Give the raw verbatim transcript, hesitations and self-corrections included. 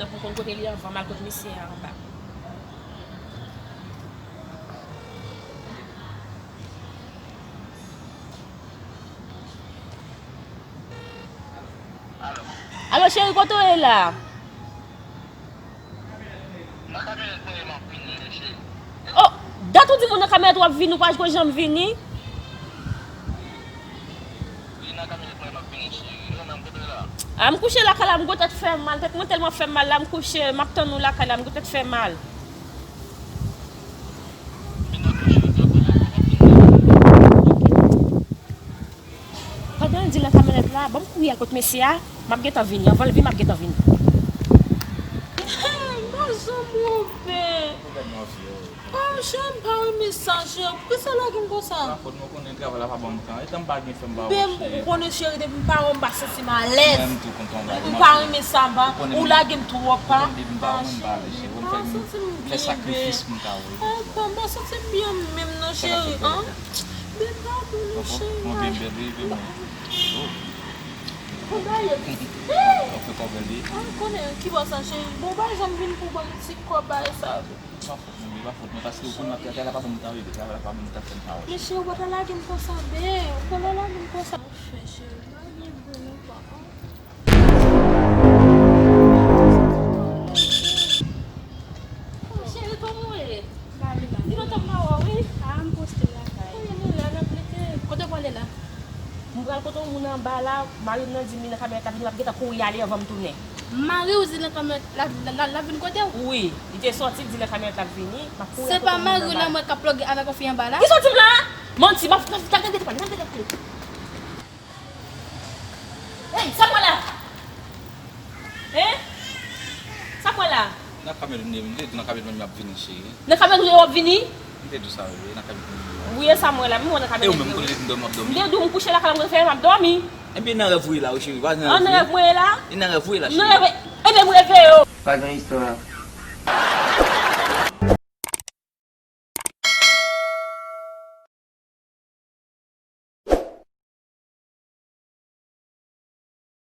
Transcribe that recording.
Pou konn kote li anvan, m al kot mesye a anba. Alo, cheri, kote w ye la? Nan kamyonèt mwen ye, m ap vini, cheri. Oh, dat ou di m ou nan kamyonèt w ap vini, ou pa janm vini? Wi, nan kamyonèt mwen, m ap vini, cheri. Ou menm, kote w la? Ah, m kouche lakay la, m gwo tèt fè m mal. Tèt mwen tèlman fè m mal la, m kouche, m ap tann ou lakay la, m gwo tèt fè m mal. Vin nan kouche, vin nan kouche, m ap vini. Pandan l di l nan kamyonèt la, ban m kouri al kot mesye a, m ap gentan vini. Anvan l vin, m ap gentan vini. Hey, m pa janm wè w byen. Oh, cheri, m pa renmen sa, cheri. Poukisa w lage m konsa? Pa fòt mwen, konnen travay la pa ban m tan. Etan m pa gen fè m pa wè w, cheri. Ou konnen, cheri, depi m pa wè w, m pa santi m alèz. Mwen menm tou kontan w lage m. M pa renmen sa, m pa. Ou lage m twòp, pa. Ou konnen depi m pa wè w, mwen m pa alèz, cheri. Ou fè m fè sakrifis pou m ka wè w. Ah, pa, m pa santi m byen menm non, cheri. Sa k ap fè w bèl? Byen, pa bon non, cheri. Mwen byen bèl, wi, byen mwen. Oh. Konbyen? Ou fè kò bèl, wi. Ah, konnen, ki bò sa, cheri? Bon, w pa janm vin pou ban m ti kòb bagay sa. Pa fòt mwen, pa fòt mwen, paske ou konn travay la pa ban m tan, wi, travay la pa ban m tan fè m pa wè. Men cheri, ou pa ta lage m konsa, byen, ou pa ta lage m konsa. Anfen, cheri, pa gen bon non, papa. Oh, cheri, kòman w ye? Li lontan m pa wè w, wi. Ah, m poste lakay. Wi, nou la, n ap lite. Kote w prale la? M pral kote yon moun anba la, mari m nan di m li nan kamyonèt la, l ap vini, m ap gentan kouri ale anvan m tounen. Mari w di nan kamyonèt la, la, la, la vin kote w? Wi, li te sòti, li di nan kamyonèt l ap vini, m ap kouri al kote yon moun anba. Se pa mari w la mwen k ap ploge avèk yon fi anba la? Ki sòti m la? Manti, m ap, m ap, gade, gade, gade, gade. Hey, sa pran la? Hein? Sa pran la? Nan kamyonèt m te, m te di nan kamyonèt mwen m ap vini, cheri. Nan kamyonèt ou te w ap vini? M te di sa, wi, nan kamyonèt mwen m ap vini. Wi, e sa mwen la, m wè nan kamyonèt. E ou menm, kote w te di m dòmi, m ap dòmi? M te di w m kouche lakay la, m te fè m ap dòmi. Ebyen, nan rèv ou ye la, wi, cheri, pa nan rèv ou ye. An, nan rèv mwen ye la? E nan rèv ou ye la, cheri. Nan rèv, ebyen, m reve yo. Pa gen istwa.